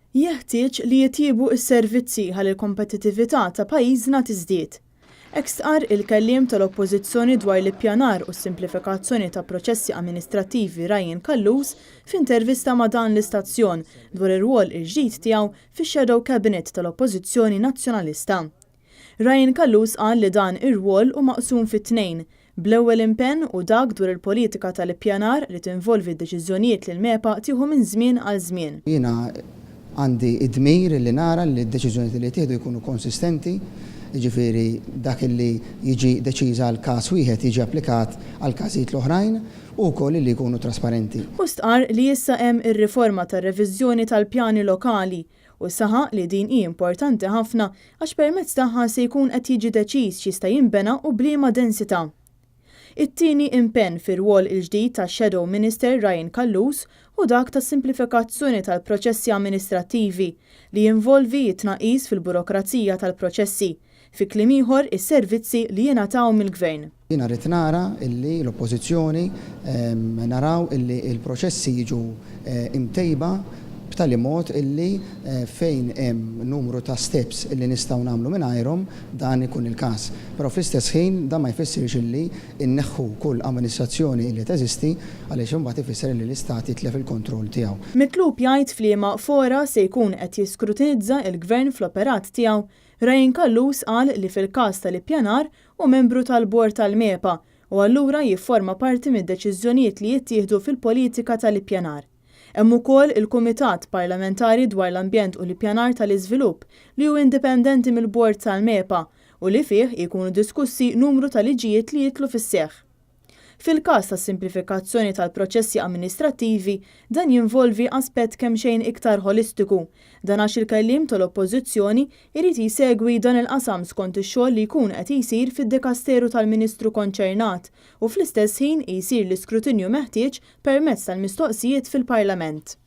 Jeħtieġ li jitjiebu s-servizzi ħalli l-kompetittività ta' pajjiżna tiżdied. Hekk stqarr il-Kelliem tal-Oppożizzjoni dwar l-ippjanar u s-simplifikazzjoni ta' proċessi amministrattivi Ryan Callus f'intervista ma' dan l-istazzjon dwar ir-rwol il-ġdid tiegħu fix-Shadow Cabinet tal-Oppożizzjoni Nazzjonalista. Ryan Callus qal li dan ir-rwol hu maqsum fi tnejn, bl-ewwel impenn hu dak dwar il-politika tal-ippjanar li tinvolvi d-deċiżjonijiet li l-MEPA tieħu minn żmien għal żmien. Jiena għandi d-dmir li nara li d-deċiżjonijiet li jittieħdu jkunu konsistenti, jiġifieri dak li jiġi deċiż għal każ wieħed jiġi applikat għall-każijiet l-oħrajn u wkoll li jkunu trasparenti. Hu stqarr li issa hemm ir-riforma tar-reviżjoni tal-pjani lokali u saħaq li din hi importanti ħafna għax permezz tagħha se jkun qed jiġi deċiż x'jista' jinbena u b'liema densità. It-tieni impenn fir-rwol il-ġdid ta' Shadow Minister Ryan Callus hu dak tas-simplifikazzjoni tal-proċessi amministrattivi, li jinvolvi t-tnaqqis fil-burokrazija tal-proċessi, fi kliem ieħor is-servizzi li jingħataw mill-Gvern. Jiena rrid nara illi l-Oppożizzjoni naraw illi l-proċessi jiġu imtejba b'tali mod illi fejn hemm numru ta' steps illi nistgħu nagħmlu mingħajrhom dan ikun il-każ. Però fl-istess ħin dan ma jfissirx illi nneħħu kull amministrazzjoni illi teżisti għaliex imbagħad ifisser illi l-Istat jitlef il-kontroll tiegħu. Mitlub jgħid f'liema fora se jkun qed jiskrutinizza l-Gvern fl-operat tiegħu, Ryan Callus qal li fil-każ tal-ippjanar hu membru tal-Bord tal-MEPA u allura jifforma parti mid-deċiżjonijiet li jittieħdu fil-politika tal-ippjanar. Hemm ukoll il-Kumitat Parlamentari dwar l-Ambjent u l-Ippjanar tal-Iżvilupp li hu indipendenti mill-Bord tal-MEPA u li fih jkunu diskussi numru ta' liġijiet li jidħlu fis-seħħ. Fil-każ tas-simplifikazzjoni tal-proċessi amministrattivi, dan jinvolvi aspett kemxejn iktar ħolistiku. Dan għax il-Kelliem tal-Oppożizzjoni jrid jsegwi dan il-qasam skont ix-xogħol li jkun qed jsir fid-dekasteru tal-Ministru konċernat u fl-istess ħin jsir l-iskrutinju meħtieġ permezz tal-mistoqsijiet fil-Parlament.